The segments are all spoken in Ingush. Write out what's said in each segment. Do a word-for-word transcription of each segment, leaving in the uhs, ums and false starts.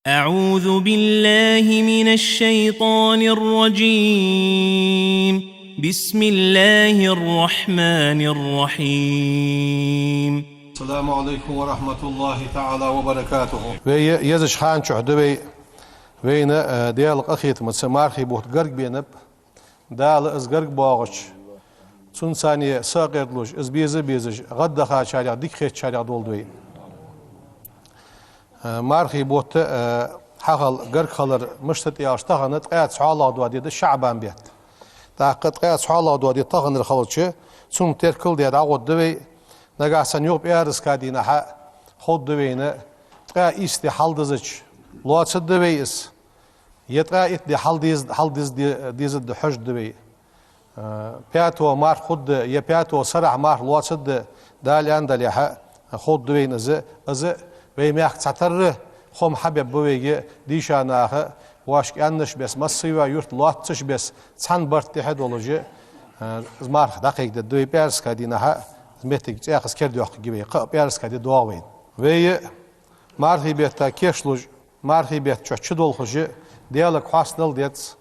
أعوذ بالله من الشيطان الرجيم. بسم الله الرحمن الرحيم. السلام عليكم ورحمة الله تعالى وبركاته. Вай е-, езача хана чухь да вай, вайна, э, Даьла къахетамца мархий бутт гарга бенаб. Дала из гарга боагӀача, цунца цхьана сакъердалуш, из беза а безаш, гӀаддахачарех, дика хетачарех долда вай. Э, мархий бутт, э, хьахила гарга хилар мишта да аьлча, тахан ткъаь цхьоалагӀа дола ди да ШаӀбан бетта. ТӀаккха ткъаь цхьоалагӀа дола ди таханара хилча, цунна теркал де дӀагӀоргда вай. Нагахьа санна юха пӀаьраска дийнахьа ховргда вайна, ткъаь ийс ди хьалдизача, лоацаргда вай из. Е ткъаь итт ди хьалдиз-, хьалдиз-, ди-, дизаргда хьожаргда вай. Э, пятого март хургда, е пятого сарахьа март лоацаргда, Дала аьнна далехьа, ховргда вайна из, из вай мехка цхьатарра хӀама хьабергба вайга, дийша наха, вайга аьннача беса, массайола юрт лоацача беса, цхьан барт тӀехьа долаш, э, из марха дӀакхайкадергда вай пӀаьраска дийнахьа, из моттиг цӀаькха из кердайоаккхаргья вай, кхы а пӀаьраска ди доагӀа вайна. Вай мархий бетта кийчлуш, мархий бетта чу долхаш, Даьлага хьастадала деза,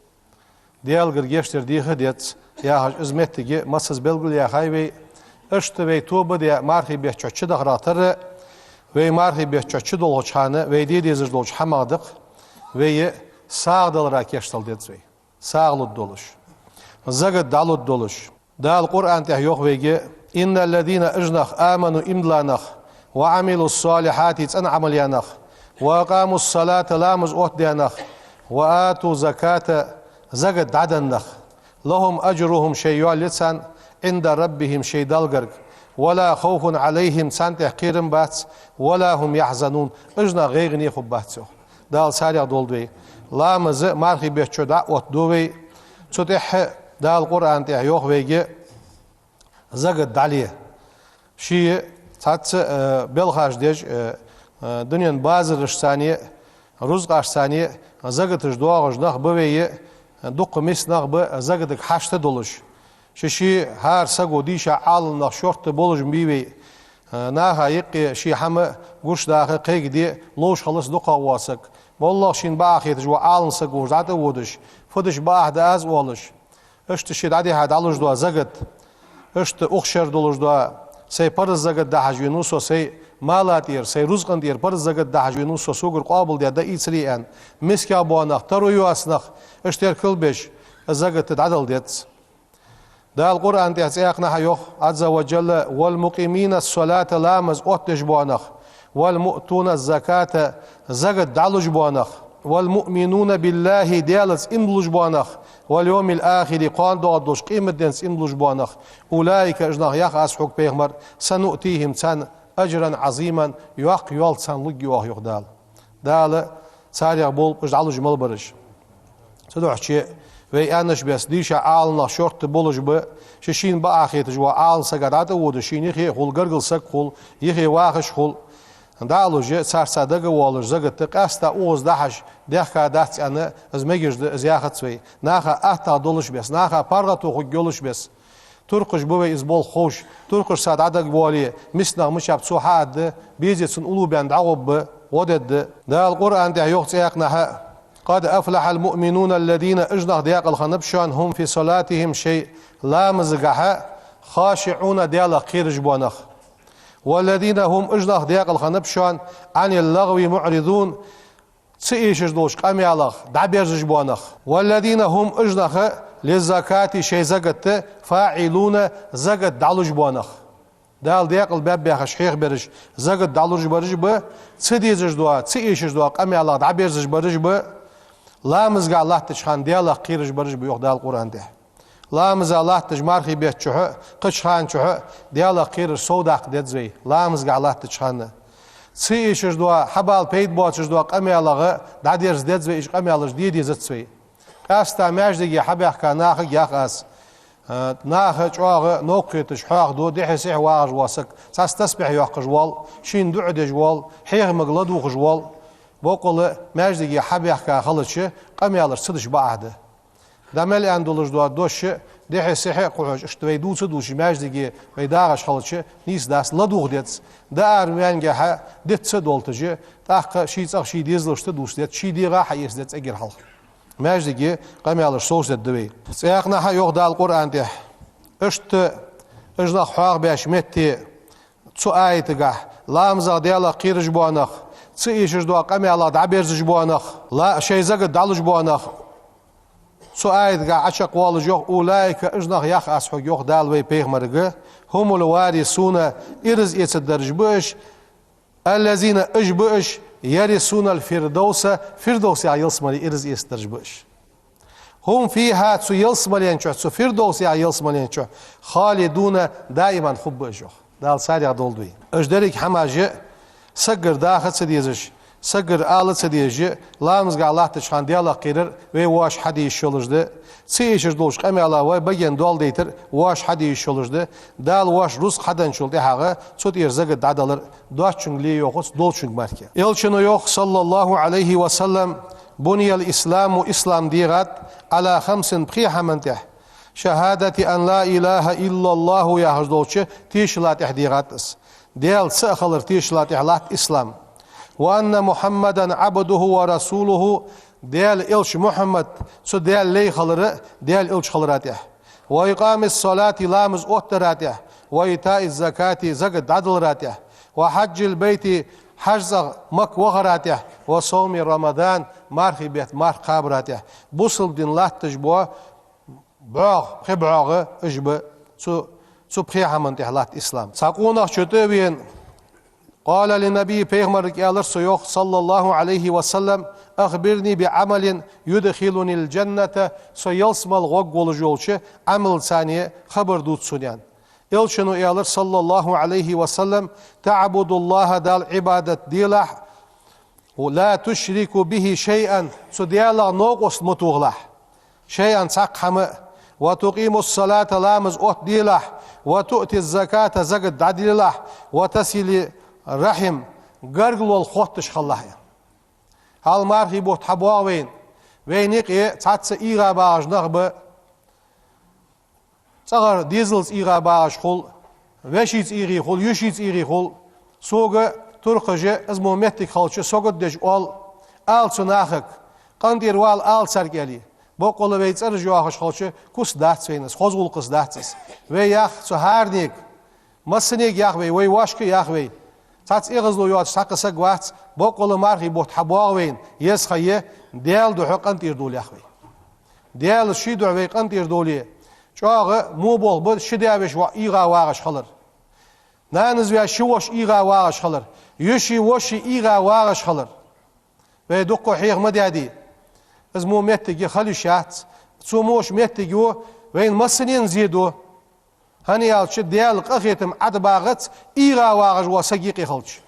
Даьлагара гешт дар деха деза, яхаш, из моттиг массаза белгалъяьхай вай. Иштта вай тоба де мархий бетта чу дахарах тара, вай мархий бетта чу долхача хана, вай де дезаш долча хӀамах да-кх, вай сагӀа далара кийчлуш деза вай. СагӀа лургдолаш, закат дӀалургдолаш. Дала Къуръан тӀа йоах вайга: «إن الذين», уж нах, «آمنوا», иман дилла нах, «وعملوا الصالحات», цӀена Ӏамал яь нах, «وأقاموا الصلاة», ламаз оттадаь нах, «وآتوا الزكاة», закат дӀаденна нах, «لهم أجرهم», шоай ял я царна, «عند ربهم», шоай Даьлагара, «ولا خوف عليهم», царна тӀа кхерам бац, «ولا هم يحزنون», уж нах гӀайгӀане хургбац, йоах. Дала царех долда вай. Ламаз мархий бетта чу дӀаоттаду вай. Цу тӀехьа Дала Къуръан тӀа йоах вайга: закат дӀале. Ший цхьацца, э, белхаш деш, э, э, дунен базарашца цхьана, рузкъашца цхьана закаташ доагӀаш нах ба вай, э, дукха миска нах ба закатага хьашт долаш. Ший-ший хӀара саго дийша Ӏалам нах шортта болаш ма бий вай. Э, наха юкъе ший хӀама гуш даха, кхайкаде ловш хилац дукхагӀа вола саг. МоллагӀа шийна бакъахьа хеташ вола Ӏалам саг волаш дӀатӀаводаш, фу дича бакъахьа да аз оалаш. Иштта ше дӀадихьа дӀалуш дола закат. Иштта укх шера долаш дола, сай парз закат дахьаш венав со, сай мала тӀера, сай рузкъан тӀера парз закат дахьаш венав со, согара къоабалдаь да ийцале аьнна, мискех бола нах, таро йоаца нах, иштта теркал беш, закат дӀадала деза. Дала Къуръан тӀа цӀаькха а йоах, عز وجل: «والمقيمين الصلاة», ламаз оттадеш бола нах, «والمؤتون الزكاة», закат дӀалуш бола нах, «والمؤمنون بالله», Даьлаца иман дуллаш бола нах, «واليوم الآخر», кхоана доагӀаргдолча къематденца иман дуллаш бола нах, «أولئك», уж нах, йоах аз хьога, пайхамар, «سنؤتيهم», царна, «أجرا عظيما», йоккха ял царна лургья оаха, йоах Дала. Дала царех болба уж дӀалуш мел бараш. Цудухьа вай аьннача беса, дийша Ӏалам нах шортта болаш ба, ший-шийна бакъахьа хеташ вола Ӏалам сага дӀатӀаводаш, шийна юхе хул, гаргара саг хул, юхе вахаш хул. ДӀа а луш, царца дагавоалаш закат да, къаьстта укхаза дахьаш дехка дац аьнна, из мегаш да, из яхац вай. Наха аттагӀа долаш беса, наха паргӀато хургйолаш беса. Туркхаш ба вай из болх ховш, туркхашца дӀадагавоале, миска нах мичаб цо хьааргда, безе цунна уллув баьнна дӀагӀоргба, гӀо дергда. Дала Къуръан тӀа йоах цӀаькха а: «قد أفلح المؤمنون الذين», уж нах даькъала хиннаб шоана, «هم في صلاتهم», шоай ламазагахьа, «خاشعون», Даьлах кхераш бола нах. «والذين هم», уж нах даькъала хиннаб шоана, «عن اللغو معرضون», ца эшаш долча къамаьлах дӀаберзаш бола нах. «والذين هم», уж нах, «للزكاة», шоай заката, «فاعلون», закат дӀалуш бола нах. Дала даькъала баьб яхаш хьехабераш, закат дӀалуш бараш ба, ца дезаш дола, ца эшаш дола къамаьлах дӀаберзаш бараш ба, ламазагахьа латтача хана Даьлах кхераш бараш ба, йоах Дала Къуръан тӀа. Ламаза латташ мархий бетта чухь а, кхыча хана чухь а Даьлах кхераш совдаккха деза вай, ламазагахьа латтача хана. Ца эшаш дола, хьабала пайда боацаш дола къамаьлагӀа дӀадерза деза вай, уж къамаьлаш де дезац вай. Къаьстта маьждиге хьабаьхка нахага йоах аз. Э, наха чӀоагӀа новкъа хеташ хьоахаду, дехьа-сехьа вагӀаш вола саг, цхьацца тасбихь йоаккхаш вола, шийна дуӀа деш вола, хьехамга ладувгӀаш вола. Боккъала маьждиге хьабаьхка хилча, къамаьлаш ца дича бакъахьа да. ДӀа мел аьнна долаш дола дош, Дехьа-сехьа а кхухьаш, иштта вай дувца а дувцаш, маьждиге вай дагӀаш хилча, нийса дац, ладувгӀа деза. Даар венгехьа, дицца а долийташ, тӀаккха ший цӀагӀа ший дезалашта дувца деза, ший дегӀа хьаэца деза цӀагӀара хьалха. Маьждиге къамаьлаш совцадергда вай. ЦӀаькханахьа йоах Дала Къуръан тӀа: иштта уж нах хьоахабеш метте, цу аятагахь, ламазах Даьлах кхераш бола нах, ца эшаш дола къамаьлах дӀаберзаш бола нах, ла-, шоай закат дӀалуш бола нах, цу аятагахь Ӏочакхвоалаш йоах: «أولئك», уж нах, йоах Аз хьога, йоах Дала вай пайхамарга, «هم الوارثون», ираз эцаргдараш ба уж, «الذين», уж ба уж, «يرثون الفردوس», Фирдовс яха ялсмале ираз эцаргдараш ба уж. «هم فيها», цу ялсмален чу, цу Фирдовс яха ялсмален чу, «خالدون», даиман хургба уж, йоах. Дала царех долда вай. Уж деррига хӀамаш сагагара даха ца дезаш, сагагара ала ца дезаш, ламазгахь латтача хана Даьлах кхерар вай воашта хьаде йиш йолаш да. Ца эшаш долча къамаьлах вай баге доал дайтар воашта хьаде йиш йолаш да. Дала воашта рузкъа хьаденначул тӀехьагӀа цу тӀера закат дӀадалар доацачунга ле йоахац, долчунга мара. Элчано йоах, صلى الله عليه وسلم: «بني الإسلام», ислам дегӀад, «على خمس», пхе хӀаман тӀа: «شهادة أن لا إله إلا الله», яхаш долча тешала тӀа дегӀад из. Даьла цаӀ хилар тешала тӀа латт ислам. «وأن محمدا عبده ورسوله», Даьла элча Мухьаммад цу Даьла лай хилар, Даьла элча хилара тӀа. «وإقام الصلاة», ламаз оттадара тӀа. «وإيتاء الزكاة», закат дӀадалара тӀа. «وحج البيت», хьажцӀагӀа Макка вахара тӀа. «وصوم رمضان», мархий бетта марха кхабара тӀа. Бусалба дин латташ бола бӀоагӀа, пхи бӀоагӀа уж ба, цу, цу пхе хӀаман тӀа латт ислам. Цхьа къонах чу тӀа а вена, «قال للنبي», пайхамарга аьлар цо, йоах, صلى الله عليه وسلم: «أخبرني بعمل يدخلني الجنة», со ялсмале гӀоргволаш йолча Ӏамалца хабар дувца сона, аьнна. Элчано аьлар, صلى الله عليه وسلم: «تعبد الله», Далла Ӏибадат делахь, «لا تشرك به شيئا», цу Даьлах новкъост ма тохалахь. «شيئا», цхьаккха хӀама а. «وتقيم الصلاة», ламаз оттаделахь. «وتؤتي الزكاة», закат дӀаделахь. «وتصل الرحم», гаргало хотташ хилалахь. Хьал мархий бутт хьабоагӀа вайна. Вайна юкъе цхьацца эгӀа багӀаш нах ба. ЦӀагӀара дезалца эгӀа багӀаш хул, вешийца эгӀа хул, йишийца эгӀа хул. Сога туркхаша, из мо моттиг хилча, согат деш оал, ала цу нахага, къинтӀера вала ала царга, аьле. Боккъала вай цӀераш йоахаш хилча, куц дац вайна из, хоза гӀулакх дац из. Вай йоах цу хӀаранега, массанега йоах вай, вай воашка йоах вай. Цхьацца эгӀазло йоацаш цхьаккха саг вац, боккъала мархий бутт хьабоагӀа вайна, еза ха я, Даьла духьа къинтӀера довла, йоах вай. Даьла ший духьа вай къинтӀера довле, чӀоагӀа во болх ба ши даь-веший воӀ эгӀа вагӀаш хилар. Нанас ваь ши воша эгӀа вагӀаш хилар. Йиший, воший эгӀа вагӀаш хилар. Вай дукха хьеха ма даьдий. Из мо моттиг я, хила йиш яц. Цу мо моттиге вайна массанена зе ду. ХӀана аьлча, Даьла къахетам Ӏад багӀац эгӀа вагӀаш вола саг юкъе хилча.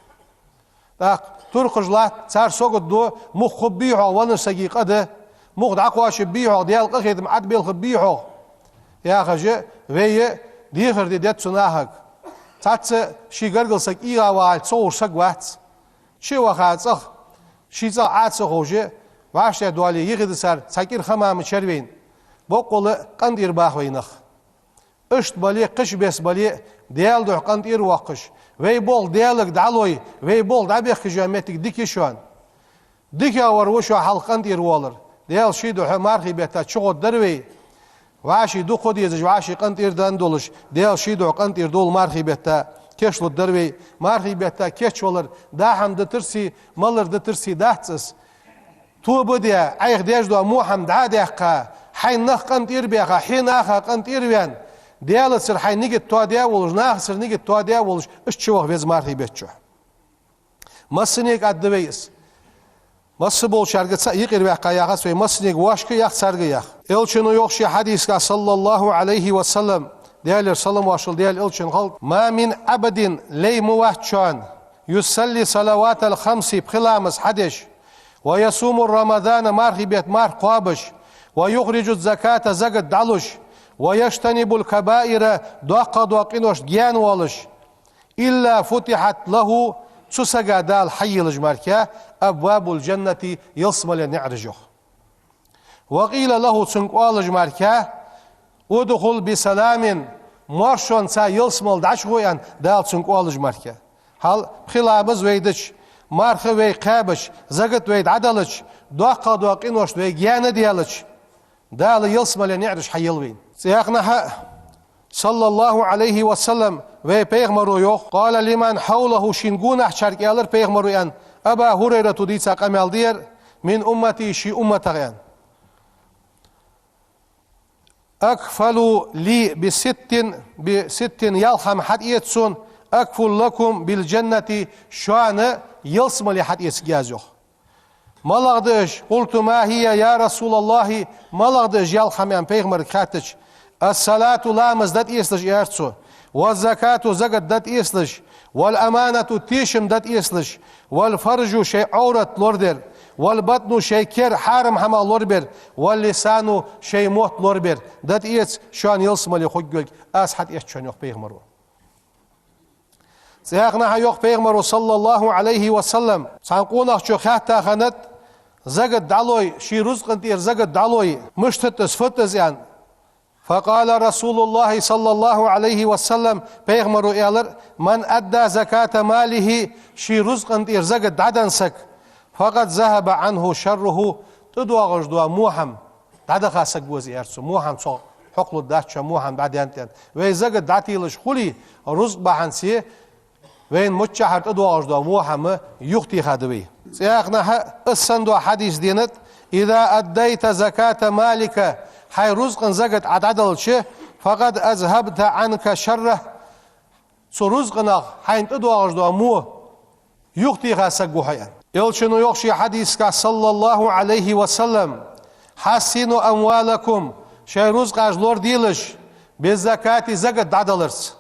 ТӀаккха туркхаш латт, цар согат ду, мух хургбий хьогӀ, веннача сага къа да, мух дӀакхоачаргбий хьогӀ, Даьла къахетам Ӏад белхаргбий хьогӀ, яхаш, вай дехар де деза цу нахага. Цхьацца ший гаргара саг эгӀа вагӀалца ца ховш саг вац. Чу а ваха цӀагӀа, ший цӀагӀа Ӏа ца ховш, вӀаштӀехьа доале, йихида цар, цхьа кӀира хӀама ма чар вайна. Боккъала къинтӀера бах вай нах. Иштта бале, кхыча беса бале, Даьла духьа къинтӀера воаккхаш, вай болх Даьлага дӀалой, вай болх дӀабехкаш йола моттиг дика я шоана. ДикагӀвар ва шоана хьалха къинтӀера воалар. Даьла ший духьа мархий бетта чугӀоргдар вай. ВӀаший дукха дезаш, вӀаший къинтӀера дан долаш, Даьла ший духьа къинтӀера довла мархий бетта кечлургдар вай. Мархий бетта кечвалар даа хӀама дитарцеи, малар дитарцеи дац из. Тоба де, Ӏайха деш дола во хӀама дӀа а даьккха, хьайна нах къинтӀера баьха, хье наха къинтӀера ваьнна, Даьлацара хьай нигат тоаде а волаш, нахацара нигат тоаде а волаш, иштта чуваха веза мархий бетта чу. Массанега аргда вай из. Масса болчарга цаӀ юкъера ваьккха яхац вай, массанега воашка йоах, царга йоах. Элчано йоах ший хьадисагахь, صلى الله عليه وسلم, Даьлера салам-моаршал Даьла элчанна хилда: «ما من عبد», лай ма вац шоана, «يصلي الصلوات الخمس», пхи ламаз хьадеш, «ويصوم رمضان», мархий бетта марха кхоабаш, «ويخرج الزكاة», закат дӀалуш, «ويجتنب الكبائر», доккха-доккха къиношта гаьна воалаш, «إلا فتحت له», цу сага Дала хьаелаш мара, «أبواب الجنة», ялсмален наӀараш, йоах. «وقيل له», цунга оалаш мара, «ادخل بسلام», моаршонца ялсмала дӀачугӀо, аьнна, Дала цунга оалаш мара. Хьал пхи ламаз вай дича, марха вай кхаьбача, закат вай дӀаделча, доккхагӀа дола къиношта вай гаьна даьлча, Дала ялсмален наӀараш хьаел вайна. ЦӀаькханахьа, صلى الله عليه وسلم, вай пайхамаро йоах: «قال لمن حوله», шийна гонахьарчарга аьлар пайхамаро, аьнна, Абу Хурайрата дийца къамаьл да ер, «من أمتي», ший умматах, аьнна. «اكفلوا لي بست», би ситтин ялх хӀама хьатӀаэца сона, «أكفل لكم بالجنة», шоана ялсмале хьатӀаэцаргья аз, йоах. «МалагӀа да уж?» «قلت: ما هي يا رسول الله؟» «МалагӀа да уж ялх хӀама?» — аьнна, пайхамарга хаьттача, «الصلاة», ламаз дӀатӀаэцалаш, аьлар цо, «والزكاة», закат дӀатӀаэцалаш, «والأمانة», тешам дӀатӀаэцалаш, «والفرج», шоай Ӏоврат лорадар, «والبطن», шоай кер хьарам хӀамах лорабар, «واللسان», шоай мотт лорабар. ДӀатӀаэца, шоана ялсмале хургйолга аз хьатӀаэц шоана, йоах пайхамаро. ЦӀаькханахьа йоах пайхамаро, صلى الله عليه وسلم, цхьан къонахчо хаьтта хиннад: «Закат дӀалой, ший рузкъан тӀера закат дӀалой, мишта да из, фуд из?» — аьнна. «فقال رسول الله صلى الله عليه وسلم», пайхамаро аьлар: «من أدى زكاة ماله», ший рузкъан тӀера закат дӀаденна саг, «فقد ذهب عنه شره», тӀадоагӀаш дола во хӀама дӀадаха саг ва из, аьлар цо. Во хӀама цох хьокхалургдац шоана, во хӀама дӀадаьннад, аьнна. Вай закат дӀателаш хуле, рузкъа бахьанца вайна миччахьара тӀадоагӀаш дола во хӀама юхатеха да вай. ЦӀаькханахьа, из санна дола хьадис денад: «إذا أديت زكاة مالك», хьай рузкъан закат Ӏа дӀаделча, «فقد أذهبت عنك شره», цу рузкъанах хьайна тӀадоагӀаш дола во юхатеха саг ва хьо, аьнна. Элчано йоах ший хьадисагахь, صلى الله عليه وسلم: «حصنوا أموالكم», шоай рузкъаш лораделаш, «بالزكاة», закат дӀадаларца.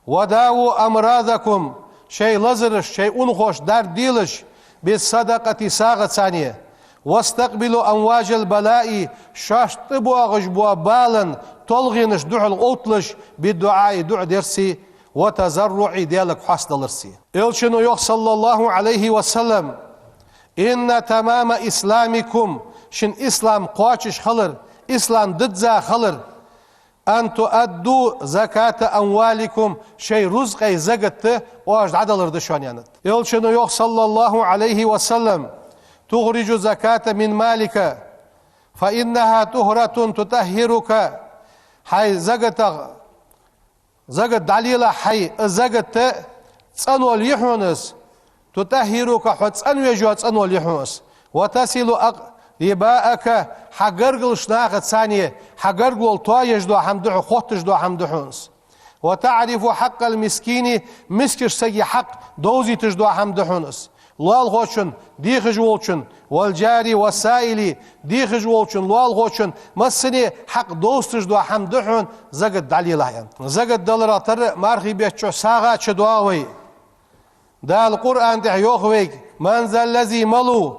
«وداووا أمراضكم», шоай лазараш, шоай унахошта дарба делаш, «بالصدقة», сагӀацеи. «واستقبلوا أمواج البلاء», шоашта тӀабоагӀаш бола балан толгӀенаш духьал отталаш, «بالدعاء», дуӀа дарцеи, «والتضرع», Даьлага хьоастадаларцеи. Элчано йоах, صلى الله عليه وسلم: «إن تمام إسلامكم», шун ислам кхоачаш хилар, ислам дизза хилар, «أن تؤدوا زكاة أموالكم», шоай рузкъай закат оаш дӀадалар да шоана, аьннад. Элчано йоах, صلى الله عليه وسلم: «تخرج الزكاة من مالك، فإنها طهرة تطهرك». Хьай закатах закат дӀалелахь хьай, из закат цӀенвала я хьона из, «تطهرك», хьо цӀенвеш йола цӀенвала я хьона из. «وتصل أقرباءك», хьа гаргарча нахаца, хьа гаргало тоаеш дола хӀама да хьона, хотташ дола хӀама да хьона из. «وتعرف حق المسكين», мискача сага хьакъ довзийташ дола хӀама да хьона из. Лоалахочун, дехаш волчун, «والجار والسائل», дехаш волчун, лоалахочун, массане хьакъ довзийташ дола хӀама да хьона закат дӀалелахь, аьнна. Закат даларах тара мархий бетта чухь сагӀа чудоагӀа вай. Дала Къуръан тӀа йоах вайга: «من ذا الذي», малув,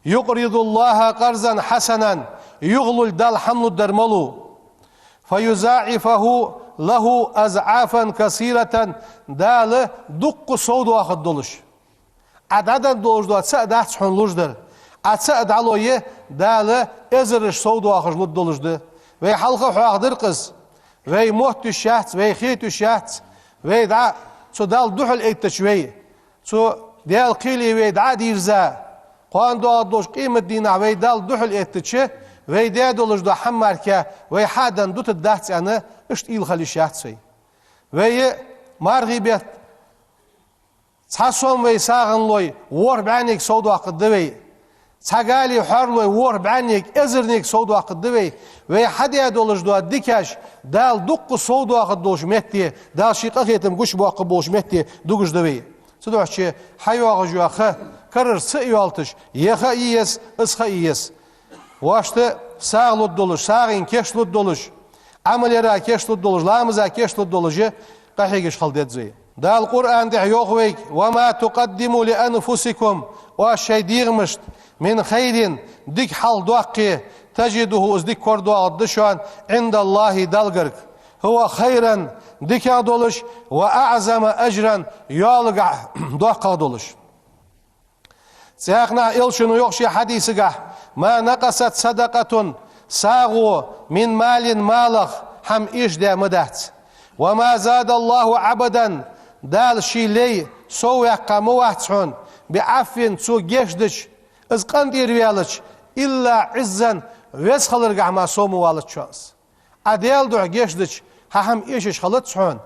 «يقرض الله قرضا حسنا», юхалург Далла хӀама лургдар малув, «فيضاعفه له أضعافا كثيرة», Дала дукха совдоахаргдолаш. Ӏа дӀаденна долаш дола цаӀ дац хьона луш дар. Ӏа цаӀ дӀалой, Дала эзараш совдоахаш лургдолаш да. Вай хьалха хьоахадир-кх из. Вай мотт йиш яц, вай хеташ яц, вай дӀа цу Далла духьал эттача вай, цу Даьла кхеле вай дӀа а дийрза, кхоана доагӀаргдолча къематдийнахьа вай Далла духьал эттача, вай даь долаш дола хӀама мара вай хьаденна дутаргдац аьнна, иштта уйла хила йиш яц вай. Вай мархий бетта цхьа сом вай сагӀа лой, ворхӀ бӀаьннега совдоаккхаргда вай. Цхьа гали хьоар лой, ворхӀ бӀаьннега, эзарнега совдоаккхаргда вай. Вай хьадаь долаш дола дикаш Дала дукха совдоахаргдолча метте, Дала ший къахетам гучабоаккхаргболча метте дугаш да вай. Цудухьа хьайоагӀаш йола ха карара ца а йоалийташ, ер ха а е еза, из ха а е еза. Воашта сагӀа лургдолаш, сагӀийна кийчлургдолаш, Ӏамалера кийчлургдолаш, ламаза кийчлургдолаш къахьегаш хила деза вай. Дала Къуръан тӀа йоах вайга: «وما تقدموا لأنفسكم», оаш шоай дегӀамашта, «من خير», дика хьалхадоаккхе, «تجدوه», из дика корадоагӀаргда шоана, «عند الله», Далла гарга, «هو خيرا», дикагӀа долаш, «وأعظم أجرا», йоалага доккхагӀа долаш. ЦӀаькханахьа Элчано йоах ший хьадисагахь: «ما نقصت صدقة», сагӀо, мин малин, малах хӀама эшадаь ма дац. Ва ма зада Аллаху Ӏабдан, Дала ший лай совваьккха ма вац хьона, би Ӏафвин, цо гешдича, из къинтӀера ваьлча, илла Ӏиззан, веза хиларгахьа мара сов ма валац хьона из. Ӏа Даьла духьа гешдича, хьа хӀама эшаш хилац хьона,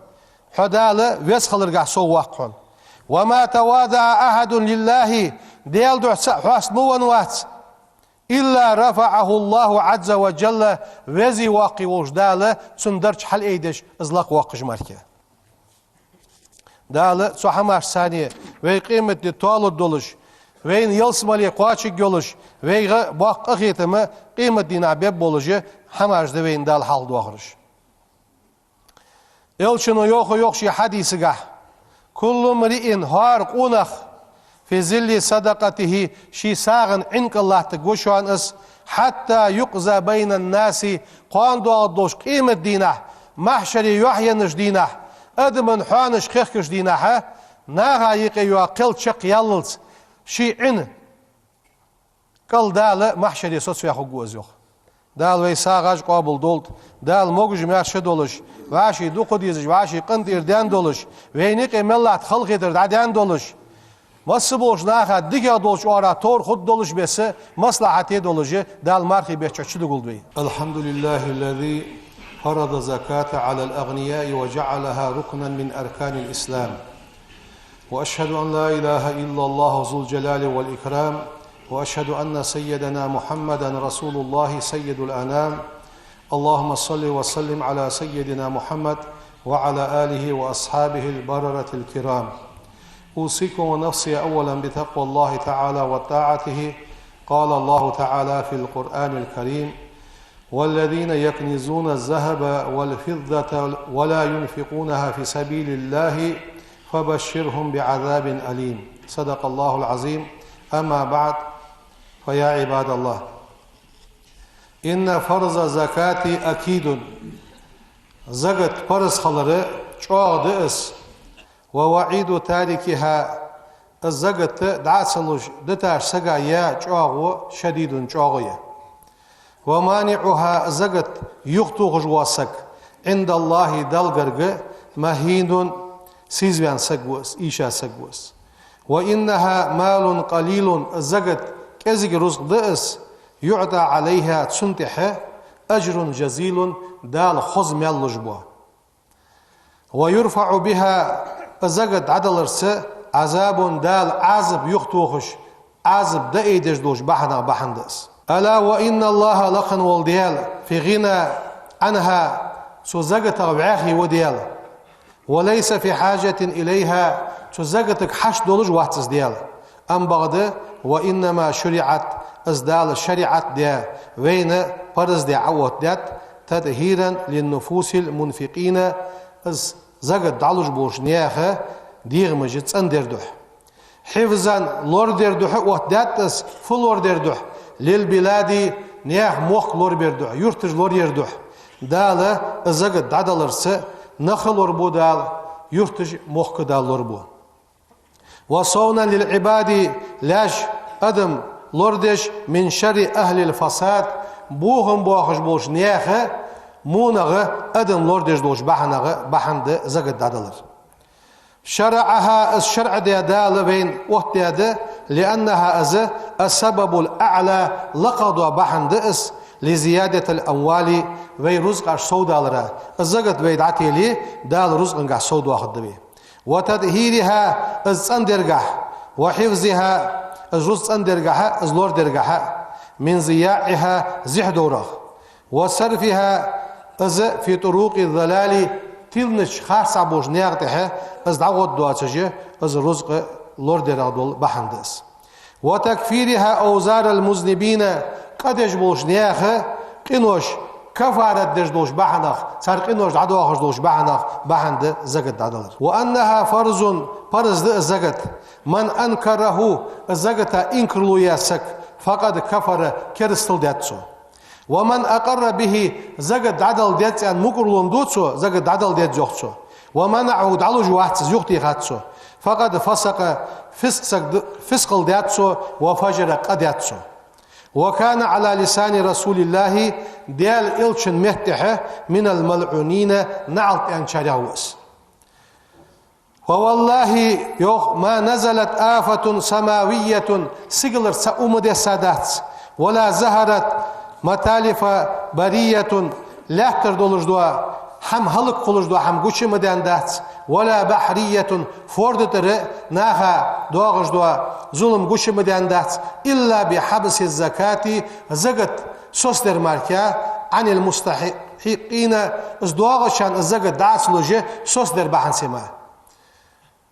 хьо Дала веза хиларгахьа соввоаккх хьона. Ва ма тавадаӀа ахьадун лиллахи, Даьла духьа цаӀ хьоста ма венна вац, илла рафаӀаху Аллаху Ӏазза ва жалла, везеи воккхеи волча Дала цун дарж хьалъайдеш, из лакхвоаккхаш мара. Дала цу хӀамашца вай къематди тоалургдолаш, вайна ялсмале кхоачаргйолаш, вайга боккха къахетам къематдийнахьа бергболаш хӀамаш да вайна Дала хьалхадоахараш. Элчано йоах, йоах ший хьадисагахь: «Куллу мриин, хӀара къонах, фи зилли садакъатихи, ший сагӀан Ӏин кӀал латтаргва шоана из, хьатта юкъза байна ннаси, кхоана доагӀаргдолча къематдийнахьа, махьшаре юхь еннача дийнахьа, адамий хьоанаш кхехкача дийнахьа, наха юкъе йола кхел чакхъяллалца, ший Ӏин кӀал Дала махьшаре соцаваь хургва из», йоах. Дала вай сагӀаш къоабалдолда, Дала могаш-маьрша долаш, вӀаший дукха дезаш, вӀаший къинтӀера даьнна долаш, вайна юкъе мел латта халахетар дӀадаьнна долаш, масса болча наха дикагӀа долча оагӀора товр хургдолаш, беса маслахьате долаш, Дала мархий бетта чу чудоагӀалда вай. الحمد لله الذي فرض الزكاة على الأغنياء وجعلها ركنا من أركان الإسلام. وأشهد أن لا إله إلا الله ذو الجلال والإكرام، وأشهد أن سيدنا محمدا رسول الله سيد الأنام. اللهم صل وسلم على سيدنا محمد وعلى آله وأصحابه البررة الكرام. أوصيكم ونفسي أولا بتقوى الله تعالى وطاعته. قال الله تعالى في القرآن الكريم: والذين يكنزون الذهب والفضة ولا ينفقونها في سبيل الله فبشرهم بعذاب أليم. صدق الله العظيم. أما بعد، فيا عباد الله، إن فرض الزكاة أكيد. Закат парз хилар чӀоагӀа да из. ووعيد تاركها, из закат дӀа ца луш дитача сага яь чӀоагӀо, شديد, чӀоагӀо я. ومانعها, закат юхатохаш вола саг, عند الله, Далла гарга, مهين, сийсазваьнна саг ва из, ийша саг ва из. وإنها مال قليل, закат кӀезига рузкъа да из, يعطى عليها, цунна тӀехьа, أجر جزيل, Дала хоза маьл луш бола. ويرفع بها, из закат дӀадаларца, عذاب, Дала Ӏазап юхатохаш, Ӏазап дӀаайдеш долча бахьанех бахьан да из. ألا وإن الله, лакха вола Даьла, في غنى عنها, цу закатах вӀаьхий ва Даьла. وليس في حاجة إليها, цу закатага хьашт долаш вац из Даьла. Амма бакъда, وإنما شرعت, из Дала шариӀат даь, вайна парз даь Ӏооттадаьд, تطهيرا للنفوس المنفقين, из закат дӀалуш болча наьха дегӀамаш цӀендара духьа. حفظا, лорадар духьа оттадаьд из, фу лорадар духьа? للبلاد, наьха мохк лорабар духьа, юрташ лораяр духьа. Дала из закат дӀадаларца нах а лорабу Дала, юрташ, мохк а Дала лорабу. وصونا للعباد, лаьш, адам лорадеш, من شر أهل الفساد, бохам боахаш болча наьха мунагӀа адам лорадеш долча бахьанех бахьан да закат дӀадалар. شرعها, из шарӀ даь Дала вайна оттадаьд, لأنها, из, السبب الأعلى, лакхагӀа дола бахьан да из, لزيادة الأموال, вай рузкъаш совдалара. Из закат вай дӀателе, Дала рузкъангахь совдоахаргда вай. وتطهيرها, из цӀендергахьа, وحفظها, из рузкъа цӀендергахьа, из лорадергахьа, من ضياعها, зехьа доврах. وصرفها, из, في طرق الضلال, тилнача харцахьа болча наьха тӀехьа из дӀагӀоргдоацаш, из рузкъа лорадарах дола бахьан да из. وتكفيرها أوزار المذنبين, къа деш болча наьха къинош кафарат деш долча бахьанех, цар къинош дӀадоахаш долча бахьанех бахьан да закат дӀадалар. وأنها فرض, парз да из закат. من أنكره, из заката инкарло яь саг, فقد كفر, керастал даьд цо. ومن أقر به, закат дӀадала деза аьнна мукӀарло ду цо, закат дӀадала деза йоах цо. ومنعه, дӀалуш вац из, юхатехад цо. فقد فسق, фискъ саг д-, фискъал даьд цо, وفجر, къа даьд цо. وكان على لسان رسول الله, Даьла Элчан меттахьа, من الملعونين, наӀалт аьнначарех ва из. فوالله, йоах, ما نزلت آفة سماوية, сигалара цхьа у ма дессадац, ولا ظهرت متالف برية, лаьттара долаш дола хӀама, хӀалакхулаш дола хӀама гуча ма даьннадац, ولا بحرية, форда тӀара наха доагӀаш дола зулам гуча ма даьннадац, إلا بحبس الزكاة, закат соцадар мара, عن المستحقين, из доагӀачарна из закат дӀа ца луш соцадар бахьанца мара.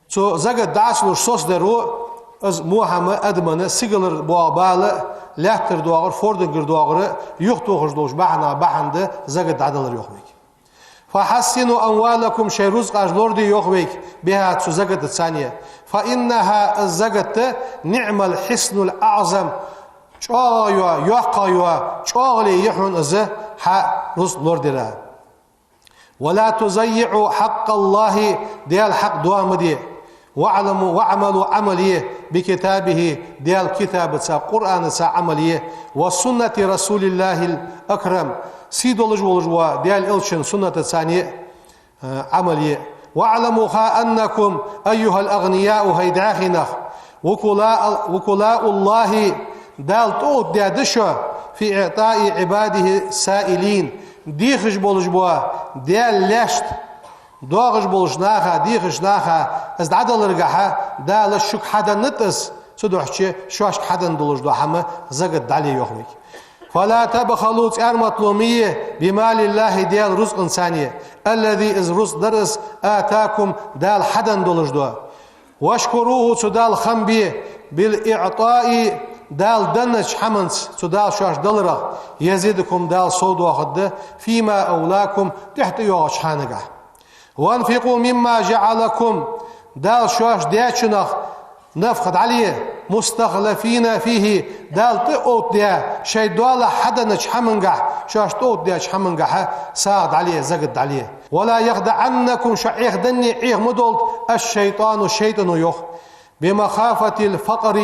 Цу закат дӀа ца луш соцадаро, из во хӀама адамана сигалара боагӀа бала, лаьттара доагӀар, фордагара доагӀар юхатохаш долча бахьанех бахьан да закат дӀадалар, йоах вайга. فحصنوا أموالكم, шоай рузкъаш лораде, йоах вайга, بها, цу закатаца. فإنها, из закат, نعم الحصن الأعظم, чӀоагӀа йола, йоккхагӀа йола, чӀоагӀале я хьона из хьа рузкъ лорадар. ولا تضيعوا حق الله, Даьла хьакъ доа ма де. واعلموا, واعملوا, Ӏамал е, بكتابه, Даьла китабаца, Къуръанаца Ӏамал е, وسنة رسول الله الأكرم, сий долаш волаш вола Даьла Элчан суннатаца е, э, Ӏамал е. واعلموا, ха, أنكم أيها الأغنياء, хӀай дӀаьхий нах, وكلاء, وكلاء الله, Дала тӀаоттадаь да шо, في إعطاء عباده السائلين, дехаш болаш бола Даьла лаьшта, доагӀаш болча наха, дехача наха из дӀадаларгахьа, Дала шуга хьаденнад из, цудухьа шоашка хьаденна долаш дола хӀама, закат, дӀале, йоах вайга. فلا تبخلوا, цӀармат ло ма е, بمال الله, Даьла рузкъаца, الذي, из рузкъ дар из, آتاكم, Дала хьаденна долаш дола. واشكروه, цу Далла хам бе, بالإعطاء, Дала деннача хӀаманца, цу Дала шоашта даларах, يزدكم, Дала сов доахаргда, فيما أولاكم, тӀехьа тӀайоагӀача хьанагахьа. وأنفقوا مما جعلكم, Дала шоашта даьчунах нафха дӀале, مستخلفين فيه, Дала тӀаоттадаь, шоай доалахьа хьаденнача хӀамангахьа, шоашта тӀаоттадаьча хӀамангахьа сагӀа дӀале, закат дӀале. ولا يخدعنكم, шо Ӏехаденна Ӏеха ма долда, الشيطان, шайтӀано, йоах. بمخافة الفقر,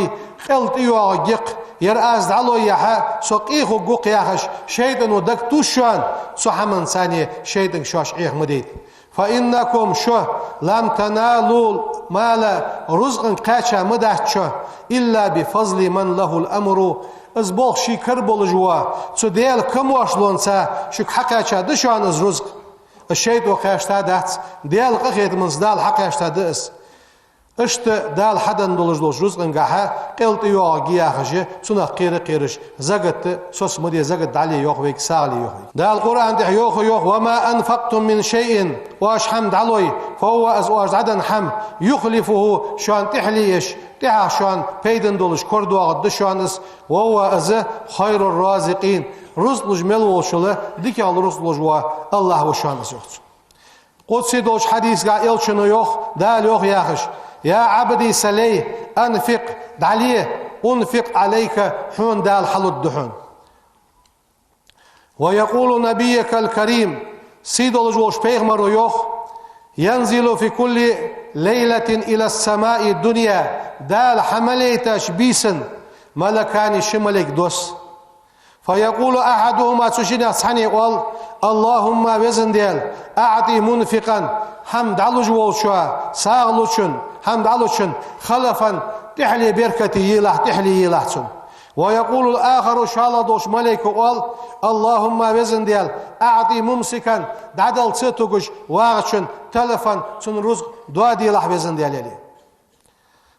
къел тӀайоагӀа гекъ, ер аз дӀалой яхьа, со къе хургва-кх яхаш, шайтӀано дагатувс шоана, цу хӀаманца шайтӀага шоаш Ӏеха ма дайта. فإنكم, шо, لم تنالوا المال, рузкъанга кхаьча ма дац шо, إلا بفضل من له الأمر, из болх ший кара болаш вола, цу Даьла камоаршалонца шуга хьакхаьча да шоана из рузкъа. Из шайтӀо кхаьчийтадац, Даьла къахетамца Дала хьакхаьчийтад из. Иштта Дала хьаденна долаш долча рузкъангахьа къел тӀайоагӀаргья яхаш, цунах кхера-кхераш, закат соца ма де, закат дӀале, йоах вайга, сагӀа ле, йоах вайга. Дала Къуръана тӀа йоах, йоах: وما أنفقتم من شيء, оаш хӀама дӀалой, فهو, из оаш дӀаденна хӀама, يخلفه, шоана тӀехьале еш, тӀехьагӀа шоана пайдана долаш корадоагӀаргда шоана из, وهو, из, خير الرازقين, рузкъ луш мел волчул дикагӀа рузкъ луш вола АллахӀ ва шоана из, йоах цо. Къудси долча хьадисагахьа Элчано йоах, Дала йоах яхаш: يا عبدي, са лай, أنفق, дӀале, أنفق عليك, хьона Дала хьалургда хьона. ويقول نبيك الكريم, сий долаш волча пайхамаро йоах: ينزل في كل ليلة إلى السماء الدنيا, Дала хьа ма лейтача бийсан ملكان, ши малейк доссу. فيقول أحدهما, цу шиннех цхьанне оал: اللهم, Везан Даьла, أعط منفقا, хӀама дӀалуш волчоа, сагӀа лучунна, хӀама дӀалучунна, خلفا, тӀехьале беркате елахь, тӀехьале елахь цунна. ويقول الآخر, шоллагӀа долча малейко оал: اللهم, Везан Даьла, أعط ممسكا, дӀадала ца тугаш вагӀачунна, تلفا, цунна рузкъ доаделахь, Везан Даьла, аьле.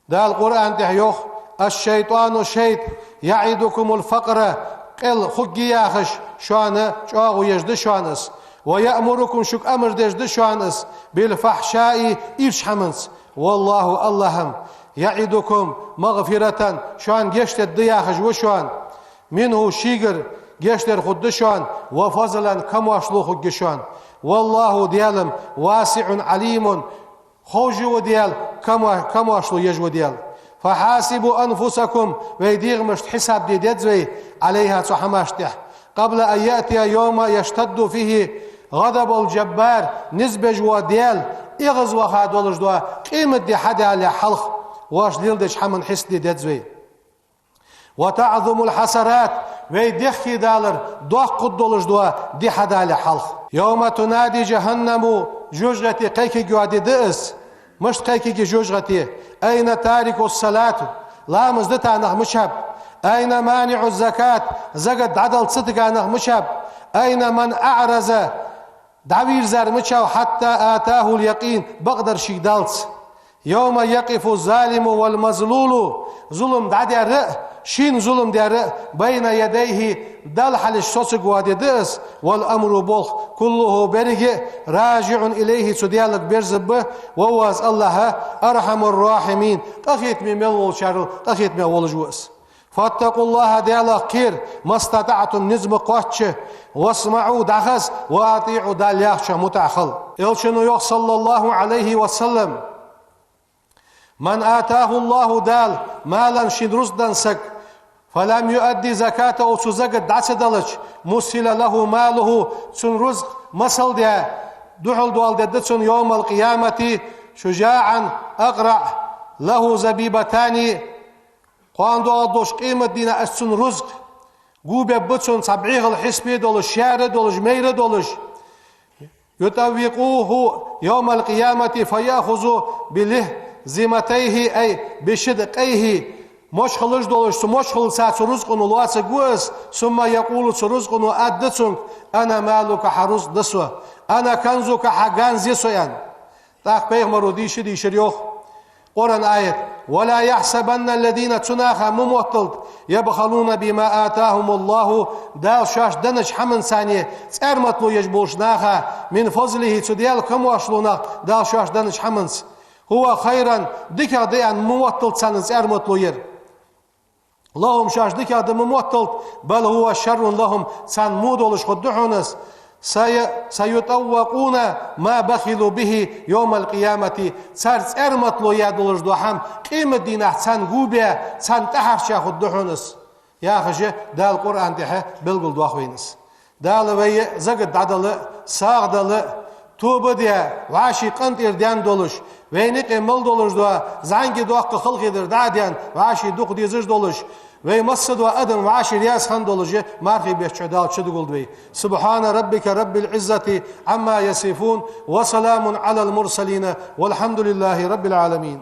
Дала Къуръана тӀа йоах: الشيطان, шайтӀа, يعدكم الفقر, къел хургья яхаш, шоана чӀоагӀо еш да шоана из, ويأمركم, шуга амар деш да шоана из, بالفحشاء, ирча хӀаманца, والله, АллахӀ-м, يعدكم مغفرة, шоана гешт дергда яхаш ва шоана, منه, шийгара гешт дар хургда шоана, وفضلا, камоаршал хургья шоана, والله, Даьла-м, واسع عليم, ховш ва Даьла, камо-, камоаршал еш ва Даьла. فحاسبوا أنفسكم, вай дегӀамашта хьисап де деза вай, عليها, цу хӀамашта тӀа, قبل أن يأتي يوم يشتد فيه غضب الجبار, низ беш вола Даьла эгӀазваха долаш дола къематди хьадаьлча хьалха, воаш леладеча хӀаман хьисап де деза вай. وتعظم الحسرات, Вай дехке далар доккхагӀа долаш дола ди хьадале хьалха. يوم تنادي جهنم, жожагӀате кхайкаргйола ди да из. Мишта кхайкаргья жожагӀате? أين تارك الصلاة, ламаз дита нах мичаб? أين مانع الزكاة, закат дӀадала ца тига нах мичаб? أين من أعرض, дӀавийрзар мичав? حتى أتاه اليقين, бакъдар шийга даллалца. يوم يقف الظالم والمظلوم, зулам дӀадаьр а, шийна зулам даьр а, بين يديه, Далла хьалхашка соцаргвола ди да из, والأمر, болх, كله, беррига а, راجع إليه, цу Даьлага берзаргба, وهو, из АллахӀ, أرحم الراحمين, къахетаме мел волчарел къахетаме волаш ва из. فاتقوا الله, Даьлах кхера, ما استطعتم, низ ма кхоачча, واسمعوا, дӀахаза, وأطيعوا, Дала яхачох мутӀахьа хила. Элчано йоах, صلى الله عليه وسلم: من آتاه الله, Дала, مالا, шийна рузкъа денна саг, فلم يؤد زكاته, цу закат дӀа ца делча, مثل له ماله, цун рузкъа масал даь, духьал доаладергда цунна, يوم القيامة, شجاعا أقرع له زبيبتان, кхоана доагӀаш долча къематдийнахьа из цун рузкъа губергба цунна цхьа бӀехал хьисапе долаш, шаьра долаш, майра долаш. يطوقه يوم القيامة فيأخذ بلهزمتيه أي بشدقيه, мочхалаш долаш, цу мочхалца цу рузкъано лоацаргва из, ثم يقول, цу рузкъано аргда цунга: أنا مالك, хьа рузкъа да со, أنا كنزك, хьа ганз я со, аьнна. ТӀаккха пайхамаро дийша дийшар йоах Къуръан аят: ولا يحسبن الذين, цу наха ма мотталда, يبخلون بما آتاهم الله, Дала шоашта деннача хӀаманца цӀарматало еш болча наха, من فضله, цу Даьла камоаршалонах, Дала шоашта деннача хӀаманца, هو خيرا, дикагӀа да аьнна ма мотталда царна цӀарматало яр. لهم, шоашта дикагӀа да ма мотталда, بل هو شر لهم, царна во долаш хургда хьона из. سي-, سيطوقون ما بخلوا به يوم القيامة, цар цӀарматало яь долаш дола хӀама къематдийнахьа царна губаь, царна тӀахьарча хургда хьона из, яхаш, Дала Къуръан тӀа белгалдоах вайна из. Дала вай закат дӀадала а, сагӀа дала а, тоба а даь, вӀаший къинтӀера даьнна долаш, вайна юкъе мел долаш дола зӀамига доккха халахетар дӀа а даьнна, вӀаший дукха дезаш долаш, вай массадола адам вӀаший раьза хинна долаш, мархий бетта чу Дала чудоагӀалда вай. سبحان ربك رب العزة عما يصفون وسلام على المرسلين والحمد لله رب العالمين.